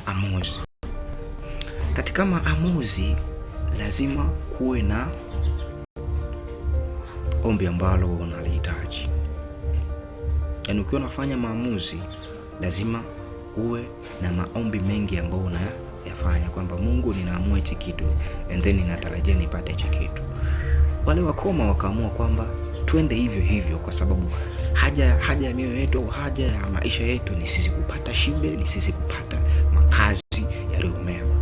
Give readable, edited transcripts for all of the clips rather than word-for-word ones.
Maamuzi. Katika maamuzi lazima kuwe na ombi ambalo unalihitaji. Yaani ukiwa unafanya maamuzi lazima uwe na maombi mengi ambayo unayafanya kwamba Mungu, ninaamua hichi kitu and then ninatarajia nipate hichi kitu. Wale wakoma wakaamua kwamba twende hivyo hivyo, kwa sababu haja ya mioyo yetu au haja ya maisha yetu ni sisi kupata shibe, ni sisi kupata makazi yaliyo mema.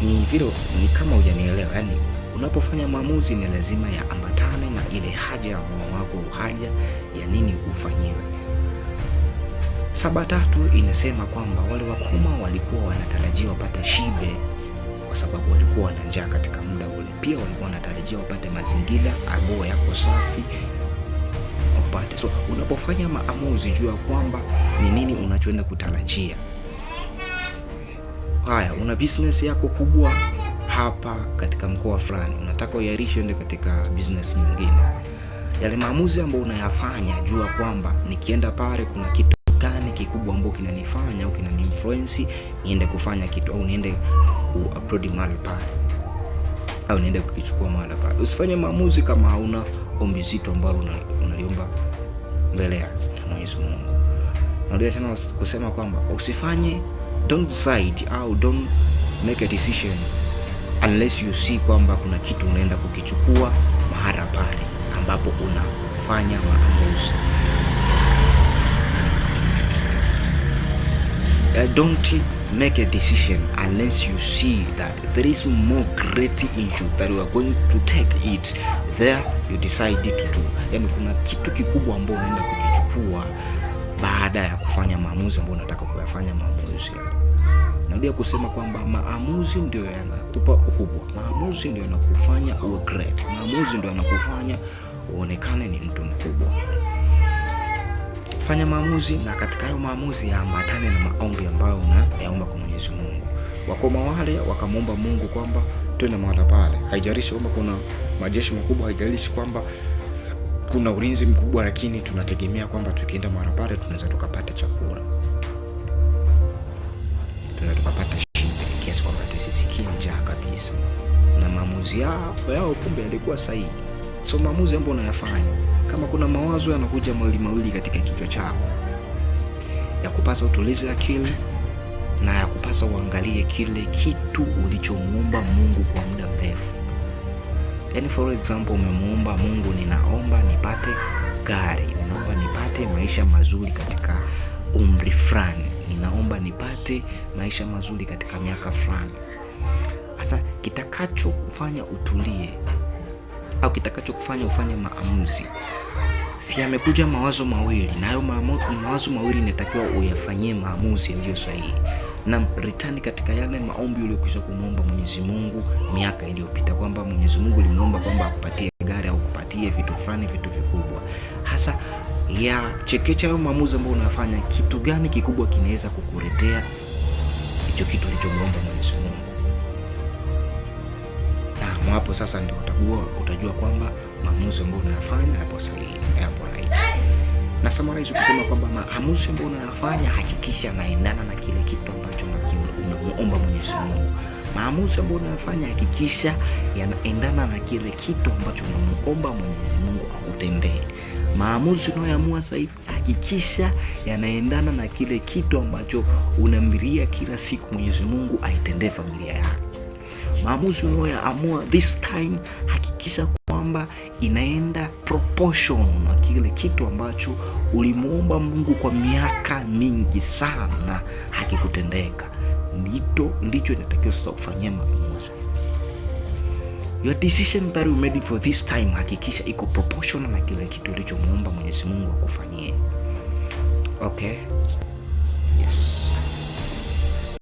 Ni vile, ni kama hujanielewa. Yani unapofanya maamuzi ni lazima yaambatane na ile haja ya moyo wako, haja ya nini ufanyiwe. 7:3 inasema kwamba wale wakoma walikuwa wanatarajia wapate shibe kwa sababu walikuwa wana njaa katika muda ule. Pia walikuwa wanatarajia wapate mazingira ambayo yako safi wapate. So unapofanya maamuzi jua kwamba ni nini unachoenda kutarajia. Haya, una business yako kubwa hapa katika mkoa fulani, unataka uiarishe uende katika business nyingine. Yale maamuzi ambayo unayafanya, jua kwamba nikienda pale kuna kitu gani kikubwa ambacho kinanifanya au kinaniinfluence niende kufanya kitu au niende kuupload mahali pale au niende kukichukua mahali pale. Usifanye maamuzi kama hauna ombi zito ambalo unaliomba mbele ya Mwenyezi Mungu. Narudia tena kusema kwamba usifanye, don't decide au don't make a decision unless you see kwamba kuna kitu unaenda kukichukua mahala pale ambapo unafanya maamuzi. Don't make a decision unless you see that there is more great issue that you are going to take it there, you decide to do. Yani kuna kitu kikubwa ambacho unaenda kukichukua baada ya kufanya maamuzi ambayo unataka kuyafanya maamuzi yale. Narudia kusema kwamba maamuzi ndio yanakupa ukubwa, maamuzi ndio yanakufanya uwe great, maamuzi ndio yanakufanya uonekane ni mtu mkubwa. Fanya maamuzi, na katika hayo maamuzi yaambatane na maombi ambayo unayaomba kwa Mwenyezi Mungu. Wakoma wale wakamwomba Mungu kwamba twende mahala pale, haijalishi kwamba kuna majeshi makubwa, haijalishi kwamba kuna ulinzi mkubwa, lakini tunategemea kwamba tukienda mahala pale tunaweza tukapata chakula, tunaweza tukapata shibe kiasi kwamba tusisikie njaa kabisa. Na maamuzi yao kumbe yalikuwa sahihi. So maamuzi ambayo unayafanya, kama kuna mawazo yanakuja mawili mawili katika kichwa chako, ya kupasa utulize akili na ya kupasa uangalie kile kitu ulichomuomba Mungu kwa muda mrefu. Yani for example, umemuomba Mungu, ninaomba nipate gari, ninaomba nipate maisha mazuri katika umri fulani, ninaomba nipate maisha mazuri katika miaka fulani. Sasa kitakacho kufanya utulie au kitakacho kufanya ufanye maamuzi, si yamekuja mawazo mawili, na hayo mawazo mawili inatakiwa uyafanyie maamuzi yaliyo sahihi, na return katika yale maombi uliyokwisha kumuomba Mwenyezi Mungu miaka iliyopita, kwamba Mwenyezi Mungu ulimuomba kwamba akupatie gari au akupatie vitu fulani, vitu vikubwa. Hasa ya chekecha hayo maamuzi ambayo unafanya, kitu gani kikubwa kinaweza kukuletea hicho kitu ulichomuomba Mwenyezi Mungu. Na hapo sasa ndio utajua kwamba maamuzi ambayo unayafanya yapo sahihi, yapo right. Na summarize kusema kwamba maamuzi ambayo unayafanya hakikisha yanaendana na kile kitu ambacho unamuomba Mwenyezi Mungu. Maamuzi ambayo unayafanya hakikisha yanaendana na kile kitu ambacho unamuomba Mwenyezi Mungu akutendee. Maamuzi unayoamua sasa hivi hakikisha yanaendana na kile kitu ambacho unamlilia kila siku Mwenyezi Mungu aitendee familia yako. Maamuzi unayoamua this time hakikisha kwamba inaenda proportion na kile kitu ambacho ulimuomba Mungu kwa miaka mingi sana hakikutendeka. Ndicho inatakiwa sasa ufanyie maamuzi. Your decision that you made for this time hakikisha iko proportional na kile kitu ulichomuomba Mwenyezi Mungu akufanyie. Okay? Yes.